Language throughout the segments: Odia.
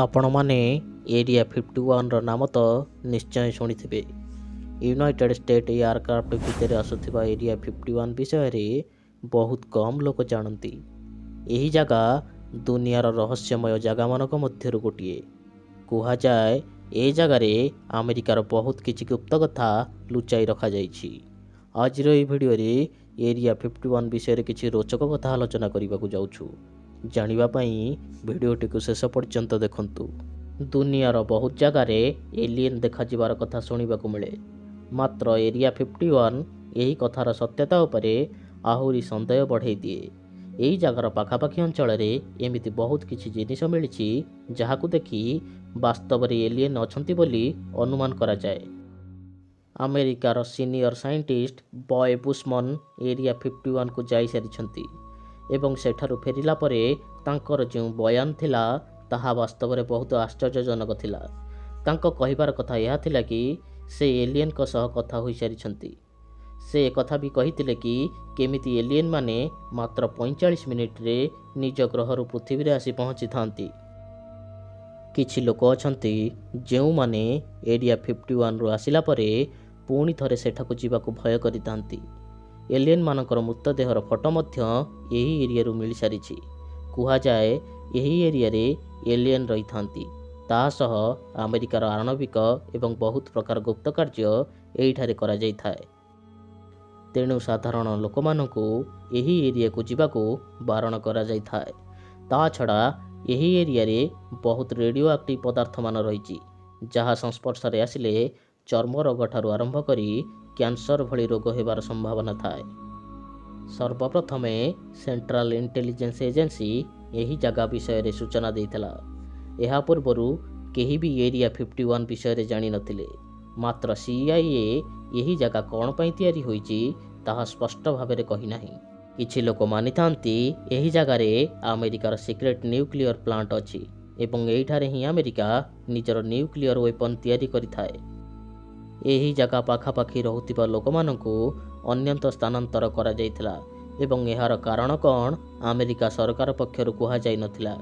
ଆପଣମାନେ ଏରିଆ 51ର ନାମ ତ ନିଶ୍ଚୟ ଶୁଣିଥିବେ। ୟୁନାଇଟେଡ୍ ଷ୍ଟେଟ୍ ଏୟାରକ୍ରାଫ୍ଟ ଭିତରେ ଆସୁଥିବା ଏରିଆ 51 ବିଷୟରେ ବହୁତ କମ୍ ଲୋକ ଜାଣନ୍ତି। ଏହି ଜାଗା ଦୁନିଆର ରହସ୍ୟମୟ ଜାଗାମାନଙ୍କ ମଧ୍ୟରୁ ଗୋଟିଏ। କୁହାଯାଏ, ଏ ଜାଗାରେ ଆମେରିକାର ବହୁତ କିଛି ଗୁପ୍ତ କଥା ଲୁଚାଇ ରଖାଯାଇଛି। ଆଜିର ଏହି ଭିଡ଼ିଓରେ ଏରିଆ 51 ବିଷୟରେ କିଛି ରୋଚକ କଥା ଆଲୋଚନା କରିବାକୁ ଯାଉଛୁ। ଜାଣିବା ପାଇଁ ଭିଡ଼ିଓଟିକୁ ଶେଷ ପର୍ଯ୍ୟନ୍ତ ଦେଖନ୍ତୁ। ଦୁନିଆର ବହୁତ ଜାଗାରେ ଏଲିଏନ୍ ଦେଖାଯିବାର କଥା ଶୁଣିବାକୁ ମିଳେ। ମାତ୍ର ଏରିଆ 51 ଏହି କଥାର ସତ୍ୟତା ଉପରେ ଆହୁରି ସନ୍ଦେହ ବଢ଼େଇ ଦିଏ। ଏହି ଜାଗାର ପାଖାପାଖି ଅଞ୍ଚଳରେ ଏମିତି ବହୁତ କିଛି ଜିନିଷ ମିଳିଛି, ଯାହାକୁ ଦେଖି ବାସ୍ତବରେ ଏଲିଏନ୍ ଅଛନ୍ତି ବୋଲି ଅନୁମାନ କରାଯାଏ। ଆମେରିକାର ସିନିୟର ସାଇଣ୍ଟିଷ୍ଟ ବବ୍ ବୁଶମନ୍ ଏରିଆ 51କୁ ଯାଇସାରିଛନ୍ତି ଏବଂ ସେଠାରୁ ଫେରିଲା ପରେ ତାଙ୍କର ଯେଉଁ ବୟାନ ଥିଲା, ତାହା ବାସ୍ତବରେ ବହୁତ ଆଶ୍ଚର୍ଯ୍ୟଜନକ ଥିଲା। ତାଙ୍କ କହିବାର କଥା ଏହା ଥିଲା କି ସେ ଏଲିଏନ୍ଙ୍କ ସହ କଥା ହୋଇସାରିଛନ୍ତି। ସେ ଏକଥା ବି କହିଥିଲେ କି କେମିତି ଏଲିଏନ୍ ମାନେ ମାତ୍ର 45 ମିନିଟରେ ନିଜ ଗ୍ରହରୁ ପୃଥିବୀରେ ଆସି ପହଞ୍ଚିଥାନ୍ତି। କିଛି ଲୋକ ଅଛନ୍ତି, ଯେଉଁମାନେ ଏରିଆ 51ରୁ ଆସିଲା ପରେ ପୁଣି ଥରେ ସେଠାକୁ ଯିବାକୁ ଭୟ କରିଥାନ୍ତି। ଏଲିଏନ୍ମାନଙ୍କର ମୃତଦେହର ଫଟୋ ମଧ୍ୟ ଏହି ଏରିଆରୁ ମିଳିସାରିଛି। କୁହାଯାଏ, ଏହି ଏରିଆରେ ଏଲିଏନ୍ ରହିଥାନ୍ତି। ତା ସହ ଆମେରିକାର ଆଣବିକ ଏବଂ ବହୁତ ପ୍ରକାର ଗୁପ୍ତ କାର୍ଯ୍ୟ ଏହିଠାରେ କରାଯାଇଥାଏ। ତେଣୁ ସାଧାରଣ ଲୋକମାନଙ୍କୁ ଏହି ଏରିଆକୁ ଯିବାକୁ ବାରଣ କରାଯାଇଥାଏ। ତା ଛଡ଼ା ଏହି ଏରିଆରେ ବହୁତ ରେଡ଼ିଓ ଆକ୍ଟିଭ୍ ପଦାର୍ଥମାନ ରହିଛି, ଯାହା ସଂସ୍ପର୍ଶରେ ଆସିଲେ ଚର୍ମ ରୋଗଠାରୁ ଆରମ୍ଭ କରି କ୍ୟାନ୍ସର ଭଳି ରୋଗ ହେବାର ସମ୍ଭାବନା ଥାଏ। ସର୍ବପ୍ରଥମେ ସେଣ୍ଟ୍ରାଲ ଇଣ୍ଟେଲିଜେନ୍ସ ଏଜେନ୍ସି ଏହି ଜାଗା ବିଷୟରେ ସୂଚନା ଦେଇଥିଲା। ଏହା ପୂର୍ବରୁ କେହି ବି ଏରିଆ 51 ବିଷୟରେ ଜାଣିନଥିଲେ। ମାତ୍ର ସିଆଇଏ ଏହି ଜାଗା କ'ଣ ପାଇଁ ତିଆରି ହୋଇଛି, ତାହା ସ୍ପଷ୍ଟ ଭାବରେ କହିନାହିଁ। କିଛି ଲୋକ ମାନିଥାନ୍ତି, ଏହି ଜାଗାରେ ଆମେରିକାର ସିକ୍ରେଟ୍ ନ୍ୟୁକ୍ଲିୟର ପ୍ଲାଣ୍ଟ ଅଛି ଏବଂ ଏହିଠାରେ ହିଁ ଆମେରିକା ନିଜର ନ୍ୟୁକ୍ଲିୟର ୱେପନ୍ ତିଆରି କରିଥାଏ। ଏହି ଜାଗା ପାଖାପାଖି ରହୁଥିବା ଲୋକମାନଙ୍କୁ ଅନ୍ୟତ୍ର ସ୍ଥାନାନ୍ତର କରାଯାଇଥିଲା ଏବଂ ଏହାର କାରଣ କ'ଣ, ଆମେରିକା ସରକାର ପକ୍ଷରୁ କୁହାଯାଇନଥିଲା।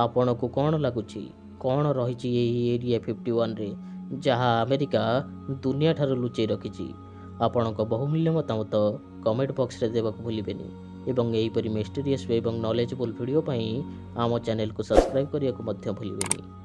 ଆପଣଙ୍କୁ କ'ଣ ଲାଗୁଛି, କ'ଣ ରହିଛି ଏହି ଏରିଆ 51ରେ, ଯାହା ଆମେରିକା ଦୁନିଆଠାରୁ ଲୁଚେଇ ରଖିଛି? ଆପଣଙ୍କ ବହୁମୂଲ୍ୟ ମତାମତ କମେଣ୍ଟ ବକ୍ସରେ ଦେବାକୁ ଭୁଲିବେନି ଏବଂ ଏହିପରି ମିଷ୍ଟେରିୟସ୍ ଏବଂ ନଲେଜେବଲ୍ ଭିଡ଼ିଓ ପାଇଁ ଆମ ଚ୍ୟାନେଲକୁ ସବସ୍କ୍ରାଇବ୍ କରିବାକୁ ମଧ୍ୟ ଭୁଲିବେନି।